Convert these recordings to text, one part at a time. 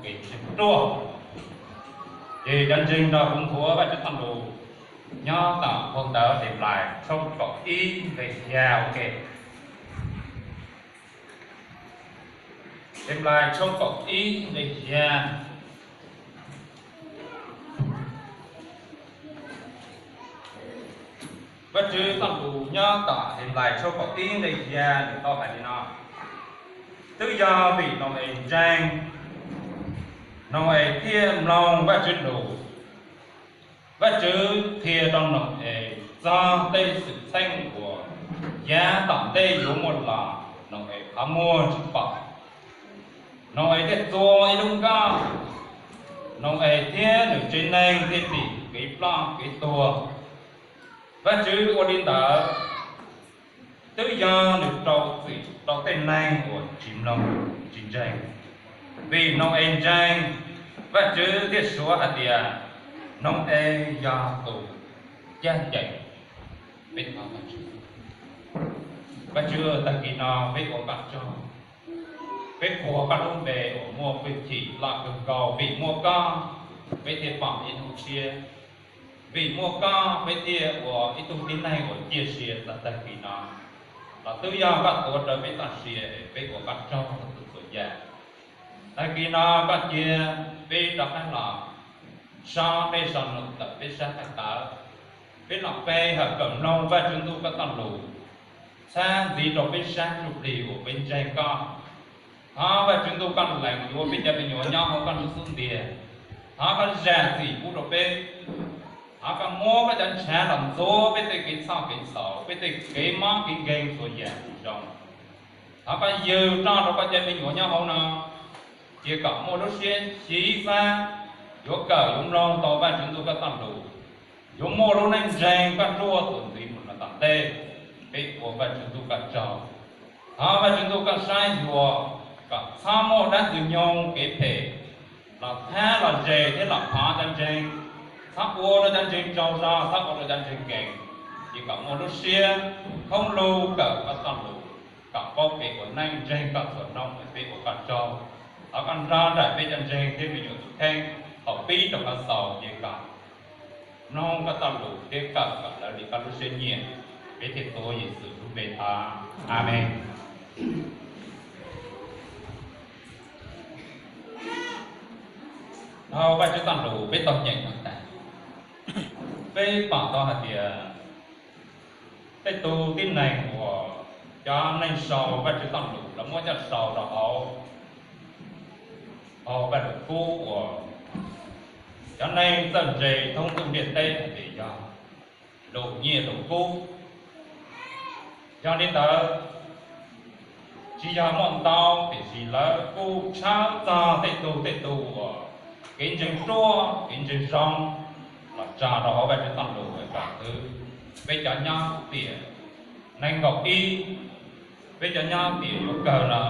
Kev ntseeg ruaj. Ces cov ntseeg nrog kuv nthuav Vajtswv txoj lus nyob tom phau ntawv Henplais tshooj kaum ib nqe xya ua ke. Henplais tshooj kaum ib nqe xya. Vajtswv txoj lus nyob tom Henplais tshooj kaum ib nqe xya nws tau hais li no: Twb yog vim Nau-es ntseeg, Nau-es thiaj mloog Vajtswv lus. Vajtswv qhia rau Nau-es txog tej xwm txheej uas yav tom ntej yuav muaj los Nau-es qhov muag tsis pom. Nau-es thiaj txua ib lub nkoj, Nau-es thiab nws tsev neeg thiaj dim kev ploj kev tuag. Vajtswv ua li ntawd twb yog nws rau txim rau tej neeg uas tsis mloog, tsis ntseeg. Vim Nau-es ntseeg, Vajtswv thiaj suav hais tias Nau-es yog tus ncaj ncees. Peb thov Vajtswv, Vajtswv, tag kis no peb ua koj tsaug, peb qhuas koj lub npe uas muaj hwj chim loj kawg nkaus. Vim muaj koj, peb thiaj pom ib hnub tshiab. Vim muaj koj, peb thiaj ua ib tug tib neeg uas ciaj sia txog tag kis no. Los twb yog koj tuav rawv peb txoj sia es peb ua koj tsaug txhua txhua yam. Tag kis no koj cia peb rov qab los so qej so num ntawm peb sab qab tawv, peb los pe hawm kawm mloog Vajtswv ntuj koj txoj lus, txhab ntxiv rau peb sab ntsuj plig uas peb ntseeg koj. Thov Vajtswv ntuj koj lees yuav peb cov me nyuam nyob hauv koj lub xub ntiag. Thov koj zam txim pub rau peb. Thov koj muab koj cov ntshav los ntxuav peb tej kev txhoj kev txhaum, peb tej kev mob kev nkeeg txhua yam tsis zoo. Thov koj yws roj rau koj cov me nyuam nyob hauv no, cia kom muaj lub siab xyiv fab, yuav kawm yuav mloog tau Vajtswv ntuj koj txoj lus, yuav muaj lub neej ntseeg koj ruaj txuas ntxiv mus no tom ntej. Peb ua Vajtswv ntuj koj tsaug. Thov Vajtswv ntuj koj saib xyuas kom txhob muaj dab ntxwg nyoog kev phem los thab los zes thiab los phov cov ntseeg. Txhob ua rau cov ntseeg tsaug zog, txhob ua rau cov ntseeg keev. Ces kom muaj lub siab khoob lug kawm koj txoj lus, kom paub kev ua neej ntseeg koj txhua hnub. Peb ua koj tsaug. Thov koj nrog nraim peb cov ntseeg thiab me nyuam tus kheej thaum pib rau qhov xaus ces kom mloog koj txoj lus thiab kawm kom raws li koj lub siab nyiam. Peb thiaj tuav Yexus lub npe thov, Amees. Dhau Vajtswv txoj lus peb tau nyeem no tas, peb pom tau hais tias tej tug tib neeg uas cov neeg sau Vajtswv txoj lus lawv muab coj sau rau hauv, hauv Vajluskub uas cov neeg txawj ntse thoob ntuj ntiaj teb hais tias yog lus nyiaj lus kub. Yog li ntawd, tsis yog muaj ntau, tiam sis lawv kuj tshawb txog tej tug tej tug uas kev ntseeg ruaj kev ntseeg zoo los tso rau hauv Vajtswv txoj lus kom xwb. Peb cov nyob tiam nees nkaum ib, peb cov nyob tiam yuav kawg no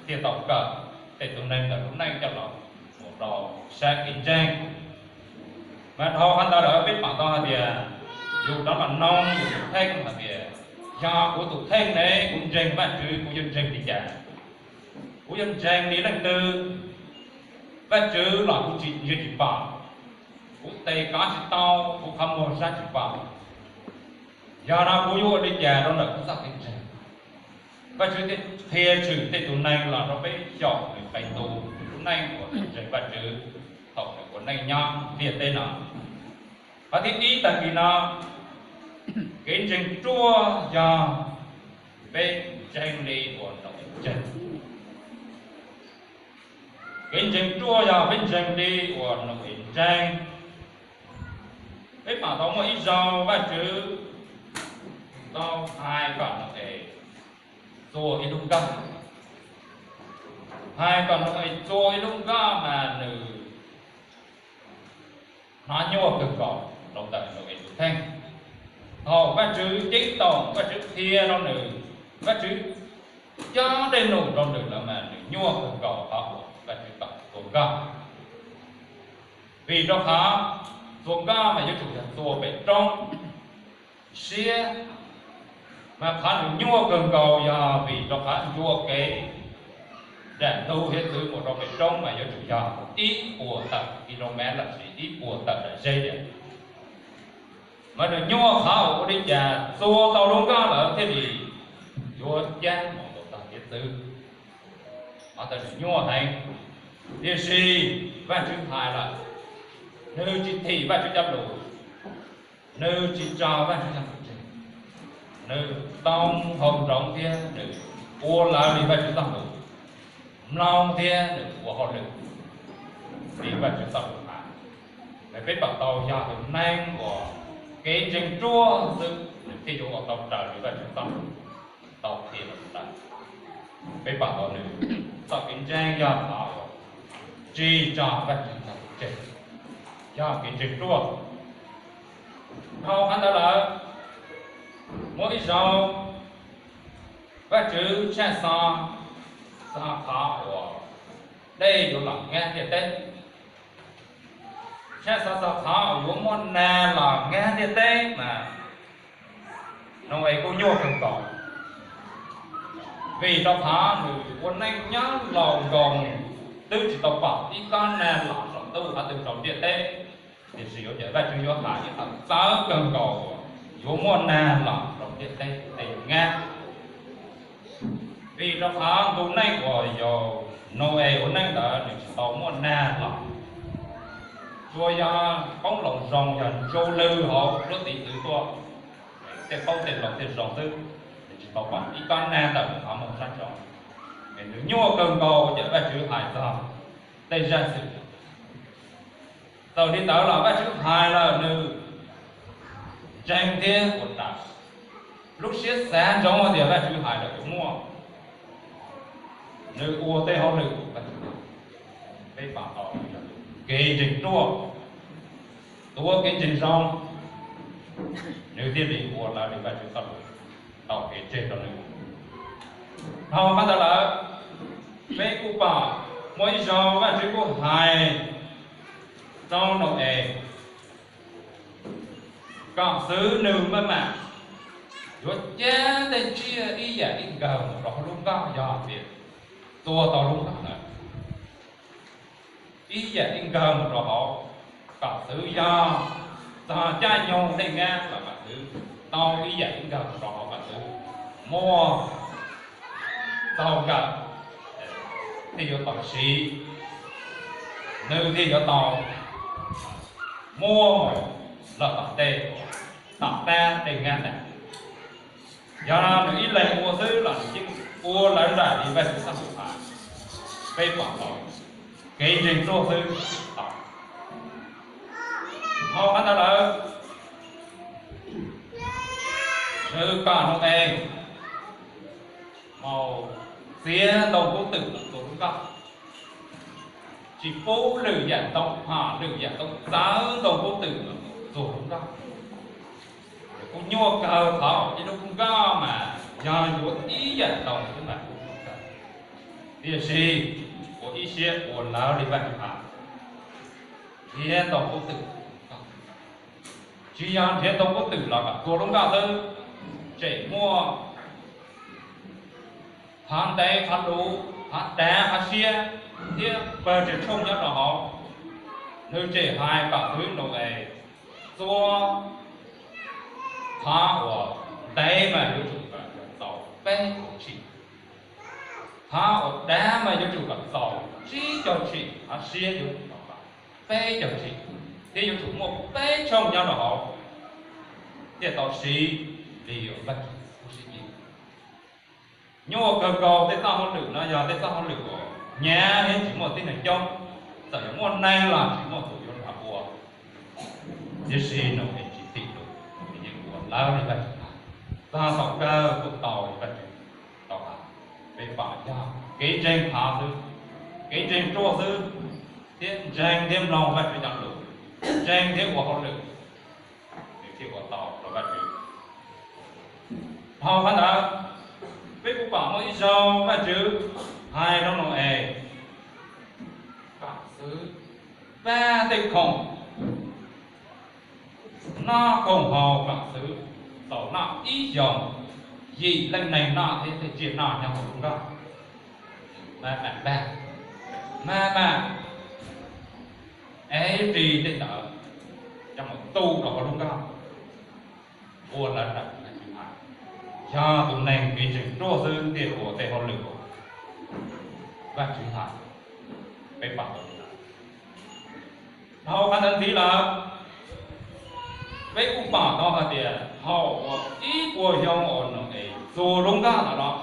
thiaj tau kawm tej tug neeg ntawm lub neej coj los mus rau sab kev ntseeg. Mas dhau qhov ntawd lawm peb pom tau hais tias yus rov los noog yus tus kheej hais tias, yog kuv tus kheej ne, kuv ntseeg Vajtswv kuv yuav ntseeg li cas? Kuv yuav ntseeg li leej twg? Vajtswv los kuv tsis ntsia tsis pom, kuv tes kov tsis tau, kuv qhov muag saib tsis pom. Yog no kuv yuav ua li cas rau ntawm kuv txoj kev ntseeg? Vajtswv thiaj qhia tshwm tej tus neeg los rau peb xyaum nws qee tus lub neej uas ntseeg Vajtswv thaum nws ua neej nyob ntiaj teb no. Qhov thib ib tag kis no, kev ntseeg ruaj yog peb ntseeg li uas Nau-es ntseeg. Kev ntseeg ruaj yog peb ntseeg li uas Nau-es ntseeg. Peb pom tau muaj ib zaug Vajtswv tau hais kom Nau-es txua ib lub nkoj. Hais kom Nau-es txua ib lub nkoj mas nws hnov nyuaj kawg nkaus rau ntawm Nau-es tus kheej. Thaum Vajtswv ceeb toom, Vajtswv qhia rau nws, Vajtswv cob dej num rau nws lawm mas nws nyuaj kawg nkaus qhov uas Vajtswv kom txua nkoj. Vim rau qhov txua nkoj mas yuav tsum yog txua pem roob siab, mas qhov nws nyuaj kawg nkaus yog vim rau qhov ncua kev Daim ntug hiav txwv mus rau pem roob mas yuav tsum yog ib puas tawm kilomev lossis ib puas tawm daim zeb tiag. Mas nws nyuaj qhov uas ua li cas txua tau lub nkoj lawm thiaj li yuav cab mus txog hiav txwv. Qhov ntawd nws nyuaj heev, tiam sis Vajtswv hais lawm, nws tsis thim Vajtswv cov lus, nws tsis tso Vajtswv cov lus tseg, nws tau haus nroov thiab nws ua lawv li Vajtswv txoj lus, mloog thiab nws ua hauj lwm li Vajtswv txoj lus hais. Mas peb pom tau yog tus neeg uas kev ntseeg ruaj xwb nws thiaj yuav ua tau raws li Vajtswv txoj lus tau qhia los ntawd. Peb pom tau nws txoj kev ntseeg yog qhov uas tsis tso Vajtswv cov lus tseg, yog kev ntseeg ruaj. Dhau qhov ntawd lawm, muaj ib zaug Vajtswv tshaj xov txog qhov uas dej yuav los nyab ntiaj teb. Tshaj xov txog qhov uas yuav muaj nag los nyab ntiaj teb mas Nau-es kuj nyuaj kawg nkaus, vim rau qhov nws ua neej nyob laus nkoos, twb tsis tau pom ib kob nag los saum ntuj qhov twg rau ntiaj teb. Tiam sis yuav cas Vajtswv yuav hais ib qho txawv kawg nkaus, yuav muaj nag los rau ntiaj teb tej nyab. Vim rau qhov ntu neej uas yog Nau-es ua neej ntawd nws tsis tau muaj nag los, tsuas yog qoob loo zoo yog ntsu lwg hauv lub tiv txwv tuaj, tej qoob tej loo thiaj zoo xwb, nws tsis tau pom ib kob nag ntawm qhov muag sab nraud. Es nws nyuaj kawg nkaus ces Vajtswv hais txog tej zaj xwm. Txawm li ntawd los Vajtswv hais lawm nws ntseeg thiab ua raws, lub siab xav ntsoov tias Vajtswv hais lawm yuav muaj, nws ua tej hauj lwm Vajtswv, peb pom tau kev ntseeg ruaj, tuav kev ntseeg zoo, nws thiaj li ua raws li Vajtswv txoj lus tau kev tseg rau nws. Dhau qhov ntawd lawm, peb kuj pom muaj ib zaug Vajtswv kuj hais rau Nau-es kom xwv nws maj mam yuav cab tej tsiaj ib yam ib nkawg mus rau hauv lub nkoj yog tias txua tau lub nkoj ntawd ib yam ib nkawg mus rau hauv, kom xwv yog txog caij nyoog dej nyab los kom xwv tau ib yam ib nkawg mus rau hauv, kom xwv muaj txaug nkawm thiaj yuav tau siv, nws thiaj yuav tau muab mus lawm tom tej, tom qab dej nyab ntawd. Yog nws ib leeg ua xwb los nws yeej ua lawv nraim li Vajtswv txoj lus hais. Peb pom tau kev ntseeg ruaj xwb tau. Dhau qhov ntawd lawm, nws kom Nau-es mus txiav ntoo kub twm los txua lub nkoj, tsis pub lwm yam ntoo, hom lwm yam ntoo txawv ntoo kub twm los txua lub nkoj. Kuj nyuaj kawg, qhov ib lub nkoj mas yog yuav ib yam ntoo xwb mas kuj nyuaj kawg, tiam sis ua ib siab ua lawv li Vajtswv hais, nrhiav ntoo kub twm, tsis yog nrhiav ntoo kub twm los kom txua lub nkoj xwb, tseem muaj qhov ntev qhov luv, qhov dav qhov siab thiab pawg tsawg tshooj nyob rau hauv. Nws tseem hais kom xwv Nau-es txua, qhov uas ntev mas yuav tsum kom txaus peb caug tshim, qhov uas dav mas yuav tsum kom txaus tsib caug tshim, qhov siab yuav tsum kom peb caug tshim, thiab yuav tsum muaj peb tshooj nyob rau hauv thiaj tau siv li Vajtswv lub siab nyiam. Nyuaj kawg nkaus, tej txoj hauj lwm no yog tej txoj hauj lwm uas hnyav thiab tsis muaj tib neeg coob, txawm yuav muaj neeg los tsis muaj tus yuav los ua, tiam sis Nau-es tsis thim lus, yeej ua lawv li Vajtswv hais, txog thaum kawg kuj tau li Vajtswv tau hais. Peb pom yog kev ntseeg qhov xwb, kev ntseeg ruaj xwb, thiab ntseeg thiab mloog Vajtswv cov lus, ntseeg thiab ua hauj lwm, nws thiaj ua tau rau Vajtswv. Dhau qhov ntawd, peb kuj pom muaj ib zaug Vajtswv hais rau Nau-es kom xwv pab tej khoom noj khoom haus, kom xwv tau noj ib xyoos, yim leej neeg noj thiab tej tsiaj noj nyob hauv lub nkoj. Mag mam npag, mag mam ev ris tej ntawd coj mus tu rau hauv lub nkoj, ua lawv ram Vajtswv hais. Yog tus neeg kev ntseeg ruaj xwb thiaj ua tej hauj lwm uas Vajtswv hais. Peb pom tau li ntawd. Dhau qhov ntawd ntxiv lawm, peb kuj pom tau hais tias thaum uas ib puas xyoo uas Nau-es txuas lub nkoj ntawd los,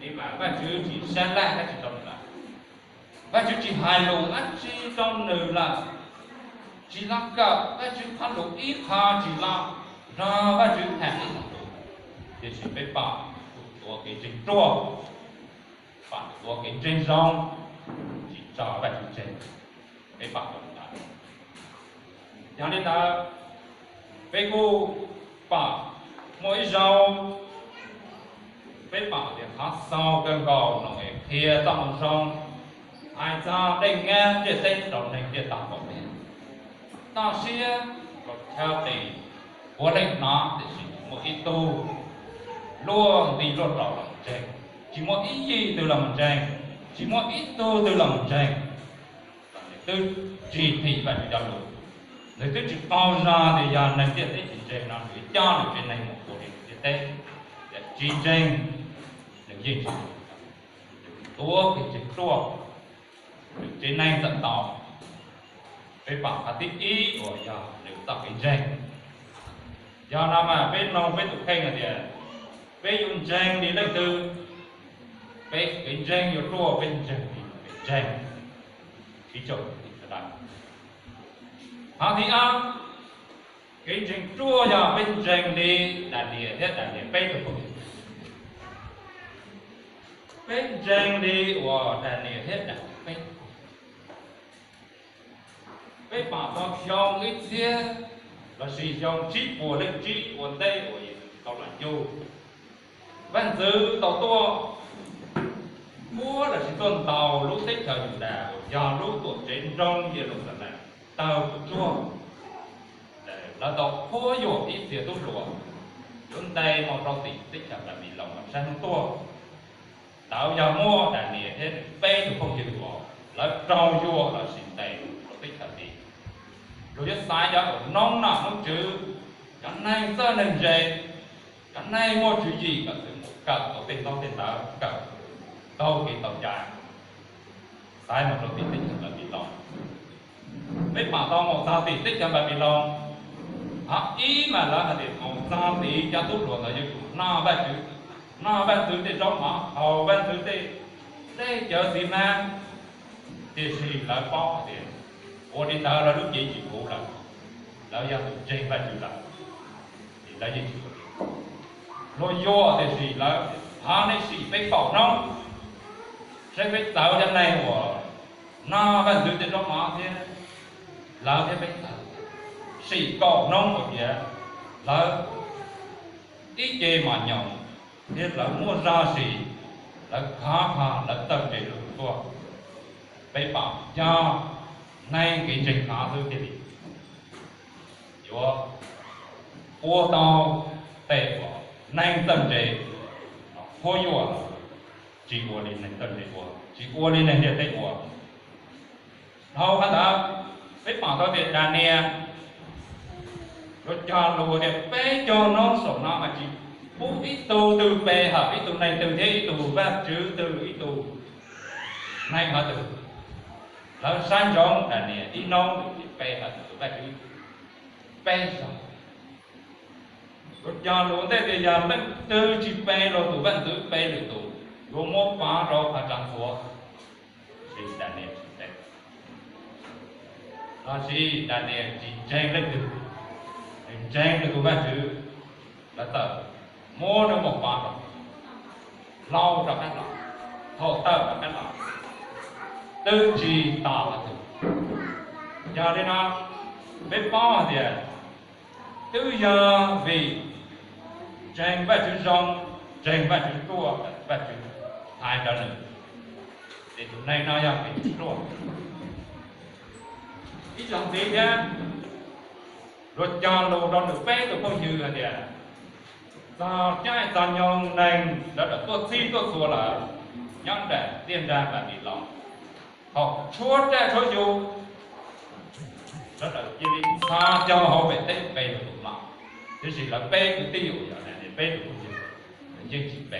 li mas Vajtswv tsis sab laj dab tsi rau nws lawm. Vajtswv tsis hais lus dab tsi rau nws lawm. Tsis los kawm Vajtswv qhov lus ib qho, tsis los nrog Vajtswv tham ib lo lus. Tiam sis peb pom tus tuav kev ntseeg ruaj, pom tus tuav kev ntseeg zoo, tsis tso Vajtswv tseg. Peb pom tau li ntawd. Yog li ntawd, peb kuj pom muaj ib zaug, peb pom tias qhov xaus kawg nkaus Nau-es qhia txoj moo zoo hais txog dej nyab ntiaj teb rau neeg ntiaj teb npaum li, toj siab rau chaw qis puav leej hnov, tiam sis tsis muaj ib tug luaj nti luaj rau los ntseeg, tsis muaj ib yim twg los mus ntseeg, tsis muaj ib tug twg los mus ntseeg. Nws twb tsis thim Vajtswv cov lus, nws twb tsis qaug zog tias yog neeg ntiaj teb tsis ntseeg no nws yuav coj nws tsev neeg mus ua li ntiaj teb, yog tsis ntseeg nws yeej tsis tuav kev ntseeg ruaj, nws tsev neeg txawm tau. Peb pom qhov thib ib uas yog nws txoj kev ntseeg. Yog no mas peb noog peb tus kheej hais tias peb yuav ntseeg li leej twg? Peb kev ntseeg yuav ruaj peb ntseeg li kev ntseeg. Ib tsoom sawv daws, qhov thib ob, kev ntseeg ruaj yog peb ntseeg li Daniel thiab Daniel peb tus phooj ywg. Peb ntseeg li uas Daniel thiab Daniel peb, peb pom tau xyoo ib txhiab lossis xyoo tsib puas leej tsib ua ntej uas Yexus tsis tau los cuag, vaj ntxwv tau tuaj puab lossis tuaj ntaus lub teb chaws Yudas uas yog lub tuam tsev nroog Yeluxalees tawg puas tsuaj. Lawv tau qhuab yuam ib txhia tub hluas yuav ntes mus rau tim teb chaws Npanpiloos saib hnub tuaj. Ntawd yog muaj Daniel thiab nws peb tus phooj ywg uas lawv raug yuam lossis ntes rau teb chaws tid. Luag yuav xaiv cov uas noob nom noob tswv, cov neeg txawj neeg ntse, cov neeg muaj tswv yim kom txwm mus kawm tau tej ntaub tej ntawv, kawm tau kev tau cai, xaiv mus rau tim teb chaws Npanpiloos. Peb pom tau mus txog tim teb chaws Npanpiloos, qhov ib mas lawv hais tias mus txog tid cov tub hluas ntawd yuav tsum noj Vajtswv, noj vaj ntxwv tej zaub mov, haus vaj ntxwv tej dej cawv txiv hmab. Tiam sis lawv paub hais tias ua li ntawd lawv lub cev tsis puv lawm, lawv yog tus ntseeg Vajtswv lawm, es lawv yeej tsis ua li. Luag yuam tiam sis lawv, qhov nej sim peb kaum hnub, saib peb txawv cov neeg uas noj vaj ntxwv tej zaub mov thiab, lawv thiab peb txawv, sim kaum hnub ua tiav, lawv ib ce mos nyoos thiab lawv muaj zog sim, lawv khov kho lawv txawj ntse rau tus tuaj. Peb pom yog neeg kev ntseeg khov xwb thiaj li yuav ua tau tej uas neeg txawj ntse qhuab yuam, tsis ua li neeg txawj ntse ua, tsis ua li neeg ntiaj teb ua. Dhau qhov ntawd, peb pom tau tias Daniel, luag cog lus tias peb caug hnub saum no mas tsis pub ib tug twg pe hawm ib tug neeg twg thiab ib tug vaj tswv twg, ib tug neeg qhov twg. Lawv saib ntsoov Daniel ib hnub nws tsis pe hawm tus vaj tswv peb zaug. Luag cog lus ntej tias yog leej twg tsis pe luag tus vaj ntxwv pe lwm tus, yuav muab pov rau qhov tsav ntxhuav. Sis Daniel tsis pe, lossis Daniel tsis ntseeg leej twg, nws ntseeg nws tus vaj tswv. Lawv txawm muab nws mus pov rau, hlau rov qab los, thaum tawm rov qab los, twb tsis tos qhov twg. Yog li no, peb paub hais tias twb yog vim ntseeg Vajtswv zoo, ntseeg Vajtswv ruaj, Vajtswv hais rau nws, ces tus neeg no yog kev ruaj. Ib zaug ntxiv thiab, luag cog lus rau nws peb tus phooj ywg hais tias txog caij txog nyoog neeg lawv tawm tuaj txhij tuaj txhua lawm, nyob nram tiaj nrag Npanpilos, thaum tshuab raj tshuab xyu, sawv daws cia li txha caug hauv pem teb pe rau tus hlob. Tiam sis lawv peb kwv tij uas yog Daniyees peb tus phooj ywg, lawv yeej tsis pe.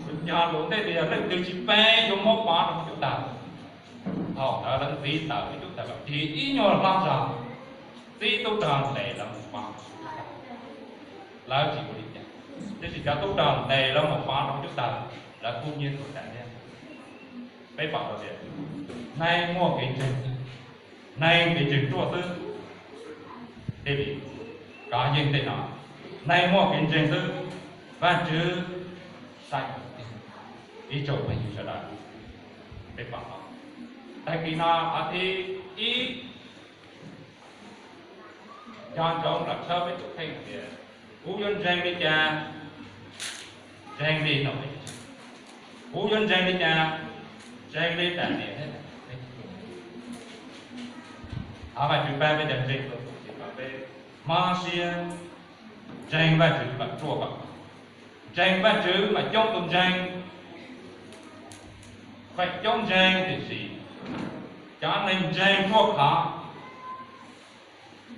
Lawv cog lus ntej tias yog leej twg tsis pe yuav muab pov rau cub tawg. Thaum ntawd lawv ntxiv tawm cub tawg los tig ib nyuag hlob zog, txib tub rog ntes lawv mus pov. Lawv tsis ua li cas, tiam sis cov tub rog ntes lawv mus pov rau cub tawg, lawv kub nyiab tuag tas thiab. Peb pom tau tias neeg muaj kev ntseeg xwb, neeg kev ntseeg ruaj xwb, thiaj li kov yeej tej no. Neeg muaj kev ntseeg xwb, Vajtswv saib. Ib tsoom phooj ywg sawv daws, peb pom tau tag kis no qhov thib ib, nco ntsoov los tshawb peb tus kheej tias kuv yuav ntseeg li cas? Ntseeg li Nau-es, kuv yuav ntseeg li cas? Ntseeg li Daniyees thiab? Thov Vajtswv pab peb cov ntseeg txhua tus, thov peb hmob siab ntseeg Vajtswv kom ruaj kom khov. Ntseeg Vajtswv mas coob tus ntseeg, feem coob ntseeg tiam sis cov neeg ntseeg ruaj khov,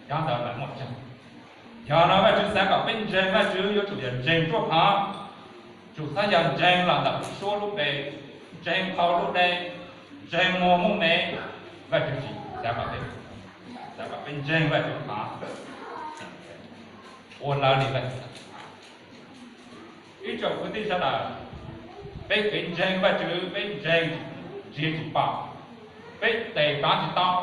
cov ntawd mas muaj tseeb. Yog no Vajtswv xav kom peb ntseeg Vajtswv yuav tsum yog ntseeg ruaj khov, tsum txhob yog ntseeg los ntawm lub suab lub npe, ntseeg qhau lub dej, ntseeg muag muaj me. Vajtswv tsis xav kom peb, xav kom peb ntseeg Vajtswv khov, ua raws li Vajtswv. Ib tsoom kwv tij sawv daws, peb kev ntseeg Vajtswv peb ntseeg ntsia tsis pom, peb tes kav tsis tau,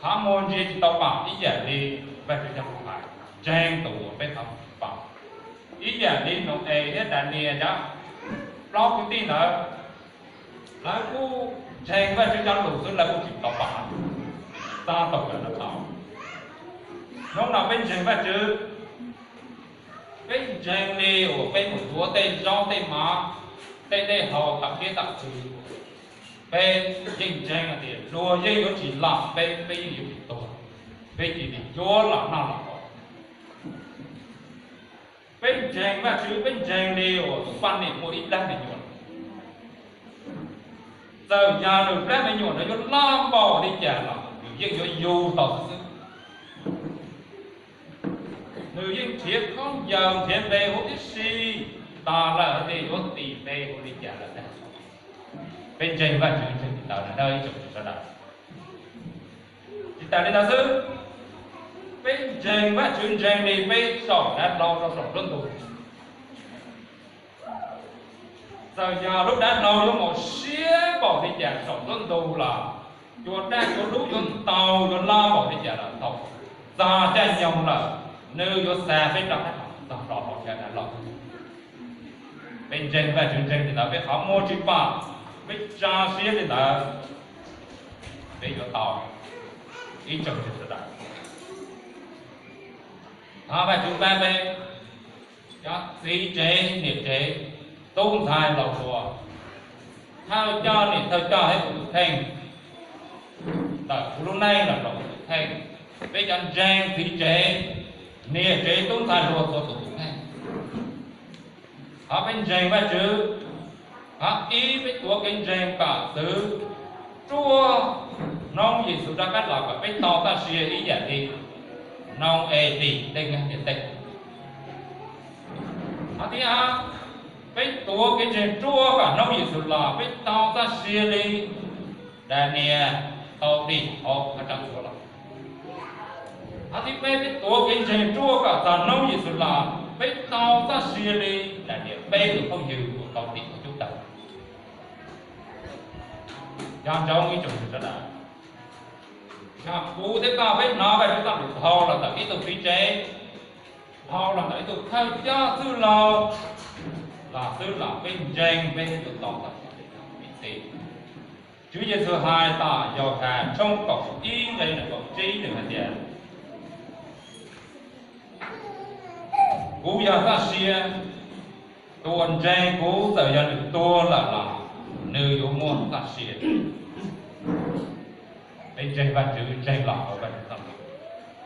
qhov muag ntsia tsis tau pom ib yam li Vajtswv cov lus hais, ntseeg tus uas peb qhov muag tsis pom. Ib yam li Nau-es thiab Daniyees cov plaub kwv tij ntawd, lawv kuj ntseeg Vajtswv cov lus xwb lawv kuj tsis tau pom, txog thaum kawg lawv tau. Hnub no peb ntseeg Vajtswv, peb ntseeg li uas peb mus tuav tej zaub tej mov, tej dej haus tom kiab tom tw. Peb yeej ntseeg hais tias luag yeej yuav tsis lom peb, peb yeej yuav tsis tuag, peb cia li yuav los noj los haus. Peb ntseeg Vajtswv, peb ntseeg li uas tus poj niam muaj ib plab me nyuam. Txawm yog nws plab me nyuam ntawd yuav loj npaum li cas los nws yeej yuav yug tau xwb xwb. Nws yeej nrhiav khaub ncaws nrhiav npe huv tib si, tos lawm hais tias yuav tis npe hu li cas lawm ntag. Peb ntseeg Vajtswv ntseeg li ntawd na ib tsoom sawv daws. Tsis tas li ntawd xwb, peb ntseeg Vajtswv ntseeg li peb saum dav hlau rau saum nruab ntug. Txawm yog lub dav hlau yuav mus siab npaum li cas saum nruab ntug los, cua daj cua dub yuav ntau yuav loj npaum li cas los thaum txog caij nyoog lawm, nws yuav xa peb rov qab los txog rau hauv dav hlau. Peb ntseeg Vajtswv ntseeg li ntawd, peb qhov muag tsis pom, peb tso siab li ntawd, peb yuav tau ib tsoom sawv daws. Thov Vajtswv pab peb, cov txiv tsev niam tsev, tub ntxhais hluas, thawj coj niam thawj coj thiab kuv tus kheej, ntawm kuv lub neej los rau kuv tus kheej, peb cov ntseeg txiv tsev, niam tsev tub ntxhais hluas txhua tus tus kheej. Thov peb ntseeg Vajtswv, thov ib peb tuav kev ntseeg kom txwv ruaj, hnub Yexus rov qab los kom peb tau txoj sia ib yam li Nau-es tim tej nqaij ntiaj teb. Thov thib ob, peb tuav kev ntseeg ruaj kom hnub Yexus los peb tau txoj sia li Daniyees tau dim hauv qhov rooj txhuam los. Thov thib peb, peb tuav kev ntseeg ruaj kom txog hnub Yexus los peb tau txoj sia li Daniyees peb tus phooj ywg uas tau dim hauv cub tawg. Nco ntsoov ib tsoom sawv daws, yog kuv thiab koj peb hnov Vajtswv txoj lus dhau los ntawm ib tug txiv tsev, dhau los ntawm ib tug thawj coj txwj laug los xwb los peb ntseeg peb yuav tau txoj sia li ib txhis. Tswv Yexus hais tom Yauhas tshooj kaum ib nqe nees nkaum tsib nws hais tias, kuv yog txoj sia, tus uas ntseeg kuv txawm yog nws tuag lawm los nws yuav muaj txoj sia. Peb ntseeg Vajtswv ntseeg los hauv Vajtswv txoj lus,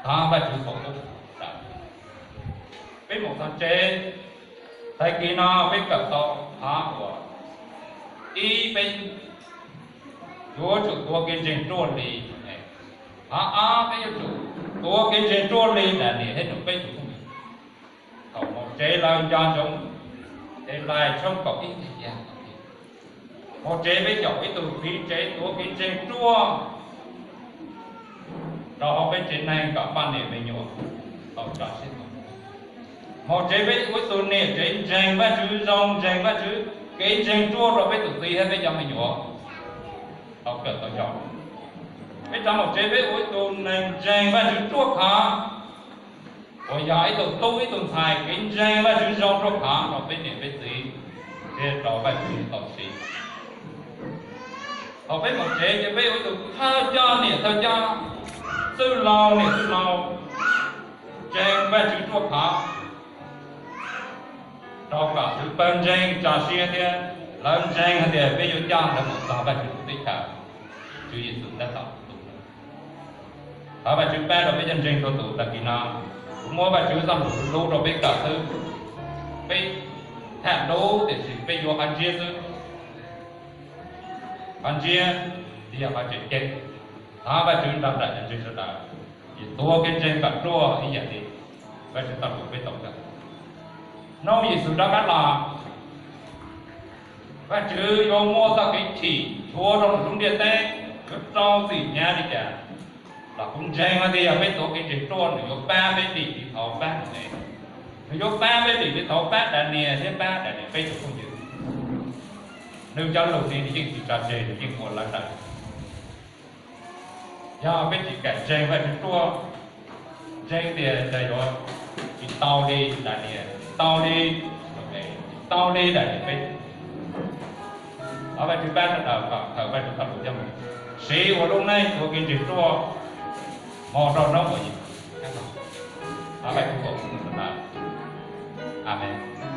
thov Vajtswv foom koob hmoov rau peb mus txog tsev. Tag kis no peb kawm tau qhov uas Ib, peb yuav tsum tuav kev ntseeg ruaj li Yaunees. Qhov ob, peb yuav tsum tuav kev ntseeg ruaj li Daniyees thiab nws peb tus phooj ywg. Thaum mus tsev lawv nco ntsoov Henplais tshooj kaum ib tiag tiag. Mus tsev peb xyaum ib tug txiv tsev tuav kev ntseeg ruaj rau hauv peb tsev neeg kom poj niam me nyuam tau tso siab. Mus tsev peb ua ib tug niam tsev ntseeg Vajtswv zoo, ntseeg Vajtswv, kev ntseeg ruaj rau peb tus txiv thiab peb cov me nyuam tau kawm tau nco. Peb rov mus tsev peb ua ib tug neeg ntseeg Vajtswv ruaj khov, uas yog ib tug tub ib tug ntxhais kev ntseeg Vajtswv zoo ruaj khov rau peb niam peb txiv thiab rau Vajtswv tau siv. Thaum peb mus tsev ces peb ua ib tug thawj coj niam thawj coj, txwj laug niam txwj laug, ntseeg Vajtswv ruaj khov, rau kom xwv pawg ntseeg tso siab thiab lawv ntseeg hais tias peb yuav coj lawv mus txog Vajtswv lub teb chaws Tswv Yexus tab tom tu. Thov Vajtswv pab rau peb cov ntseeg txhua tus tag kis no. Kuv muab Vajtswv txoj lus lub rau peb kawm xwb. Peb tham lub tiam sis peb yuav qhov ntsiab xwb. Qhov ntsiab yog qhov tseem ceeb. Thov Vajtswv nrog nraim cov ntseeg sawv daws, ces tuav kev ntseeg kom ruaj ib yam li Vajtswv txoj lus peb tau kawm. Hnub Yexus rov qab los, Vajtswv yuav muaj txoj kev chim nchuav rau nws lub ntiaj teb, yuav rau txim hnyav li cas los kuv ntseeg hais tias yog peb tuav kev ntseeg ruaj nws yuav pab peb dim li thaum pab Yaunees, nws yuav pab peb dim li thaum pab Daniyees thiab pab Daniyees peb tus phooj ywg. Nws cov lus li nws yeej tsis tso tseg, nws yeej ua lawv tau. Yog peb tsis kam ntseeg Vajtswv ruaj, ntseeg tias yuav tsis tau li Daniyees, tsis tau li Yaunees, tsis tau li Daniyees peb, thov Vajtswv pab sawv daws kom khaws Vajtswv txoj lus coj mus siv ua lub neej tuav kev ntseeg ruaj mus rau hnub uas Yexus rov qab los. Thov Vajtswv foom koob hmoov rau sawv daws. Amees.